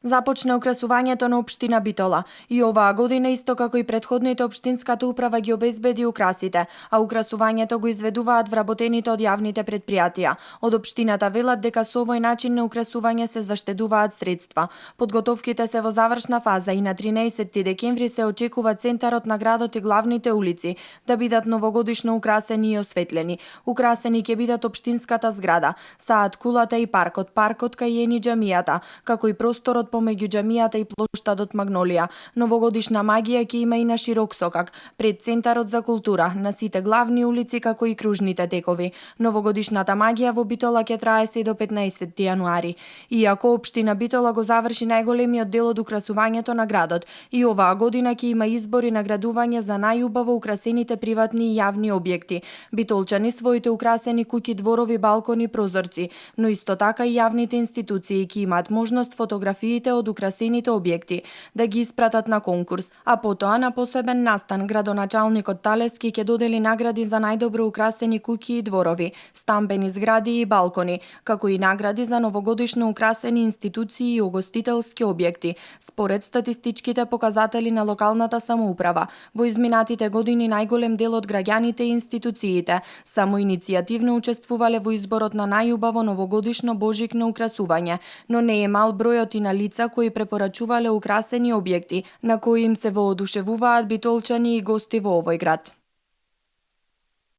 Започна украсувањето на општина Битола и оваа година исто како и претходните општинската управа ги обезбеди украсите, а украсувањето го изведуваат вработените од јавните претпријатија. Од општината велат дека со овој начин на украсување се заштедуваат средства. Подготовките се во завршна фаза и на 13 декември се очекува центарот на градот и главните улици да бидат новогодишно украсени и осветлени. Украсени ќе бидат општинската зграда, саат кулата и паркот кај Ени џамијата, како и просторот помеѓу џамијата и плоштадот Магнолија. Новогодишна магија ќе има и на Широк сокак, пред Центарот за култура, на сите главни улици како и кружните текови. Новогодишната магија во Битола ќе трае се до 15 јануари. Иако општина Битола го заврши најголемиот дел од украсувањето на градот, и оваа година ќе има избори наградување за најубаво украсените приватни и јавни објекти. Битолчани своите украсени куќи, дворови, балкони, прозорци, но исто така и јавните институции ќе имаат можност фотографиите од украсените објекти да ги испратат на конкурс, а потоа на посебен настан градоначалникот Талески ќе додели награди за најдобро украсени куќи и дворови, стамбени згради и балкони, како и награди за новогодишно украсени институции и угостителски објекти, според статистичките показатели на локалната самоуправа. Во изминатите години најголем дел од граѓаните и институциите самоиницијативно учествувале во изборот на најубаво новогодишно божикно украсување, но не е мал бројот и на лица кои препорачувале украсени објекти, на кои им се воодушевуваат битолчани и гости во овој град.